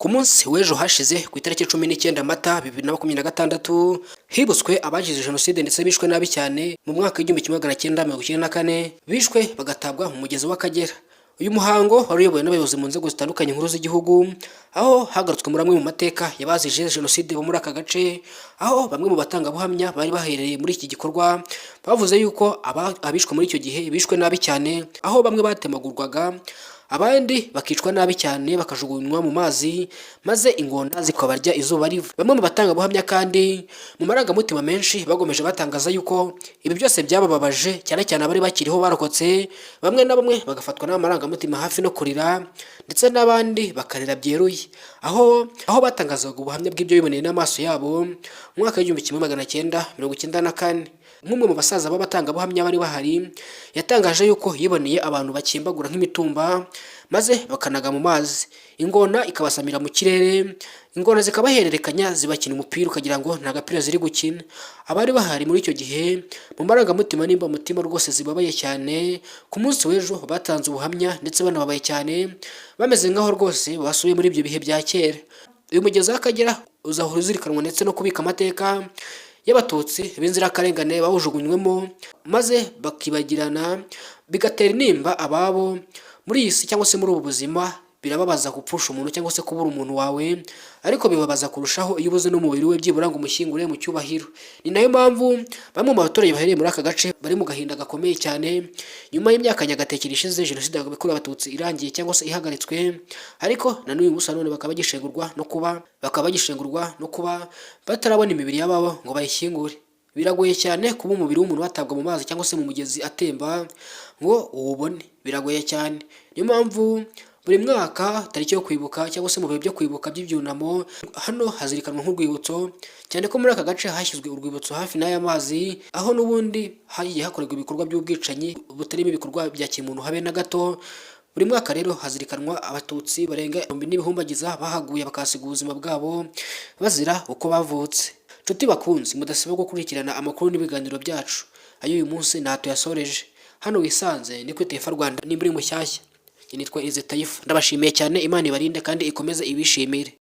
Ku munsi w'ejo hashize, ku itariki 19 Mata 2026, hibutswe abazize jenoside ndetse bishwe nabi cyane mu mwaka w'1994, bishwe bagatabwa mu mugezi w'Akagera. Uyu muhango wari uyobowe n'abayobozi mu nzego zitandukanye nkuru z'igihugu, aho hagarutswe muri amwe mu mateka y'abazize jenoside bo muri aka gace, aho bamwe mu batangabuhamya bari baherereye muri iki gikorwa bavuze yuko abishwe muri icyo gihe bishwe nabi cyane, aho bamwe batemagurwaga, abandi bakicwa nabi cyane, bakajugunywa mu mazi maze ingona zikabarya izuba riva. Bamwe mu batangabuhamya kandi mu marangamutima menshi bagomeje batangaza yuko ibi byose byabababaje cyane cyane abari bakiriho barokotse, bamwe na bamwe bagafatwa n'amarangamutima hafi no kurira, ndetse n'abandi bakarira byeruye, aho batangazaga ubuhamya bw'ibyo biboneye n'amaso yabo mu mwaka w'1994. Nk'umwe mu basaza b'abatangabuhamya bari bahari yatangaje yuko yiboneye abantu bakimbagura nk'imitumba maze bakanaga mu mazi, ingona ikabasamira mu kirere, ingona zikabahererekanya zibakina umupira ukagira ngo nta gapira ziri gukina. Abari bahari muri icyo gihe mu marangamutima n'imbamutima rwose zibabaye cyane, ku munsi w'ejo batanze ubuhamya ndetse banababaye cyane, bameze nk'aho rwose basubiye muri ibyo bihe bya kera. Uyu mugezi w'Akagera uzahora uzirikanwa ndetse no kubika amateka y'Abatutsi b'inzirakarengane bawujugunywemo maze bakibagirana, bigatera intimba ababo muri iyi si cyangwa se muri ubu buzima. Birababaza gupfusha umuntu cyangwa se kubura umuntu wawe, ariko bibabaza kurushaho iyo ubuze n'umubiri we byibura ngo umushyingure mu cyubahiro. Ni nayo mpamvu bamwe mu baturage baherereye muri aka gace bari mu gahinda gakomeye cyane nyuma y'imyaka nyagatekeri ishize jenoside yakorewe Abatutsi irangiye cyangwa se ihagaritswe, ariko na n'uyu munsi none bakaba bagishengurwa no kuba batarabona imibiri y'ababo ngo bayishyingure. Biragoye cyane kuba umubiri w'umuntu watabwa mu mazi cyangwa se mu mugezi atemba ngo uwubone, biragoye cyane. Niyo mpamvu buri mwaka tariki yo kwibuka cyangwa se mu bihe byo kwibuka by'ibyunamo, hano hazirikanwa nk'urwibutso, cyane ko muri aka gace hashyizwe urwibutso hafi n'aya mazi, aho n'ubundi hagiye hakorerwa ibikorwa by'ubwicanyi butarimo ibikorwa bya kimuntu habe na gato. Buri mwaka rero hazirikanwa Abatutsi barenga ibihumbi n'ibihumbagiza bahaguye, bakahasiga ubuzima bwabo bazira uko bavutse. Nshuti bakunzi mudasiba gukurikirana amakuru n'ibiganiro byacu, ay'uyu munsi nta tuyasoreje hano. Wisanze ni kuri Taifa Rwanda. Nimba uri mushyashya, nitwa Ize Taifa. Ndabashimiye cyane, Imana ibarinde kandi ikomeze ibishimire.